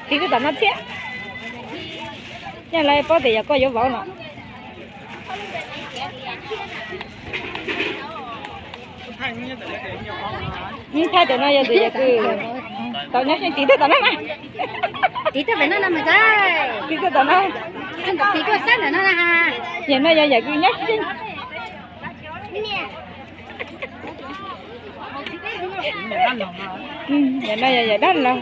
Tiv twb tom no thiab. Yog lawv paub tias yog koj yuav vauv no. Thaij tus no yog tus yawm kws tau nyob xyeej, tiv twb tom no na. Tiv twb tom no na mas, tiv twb tom no. Tiv tuaj sab ntawm no na. Yawm no yog yawm kws nyob xyeej. Yawm no yog yawm dab laug.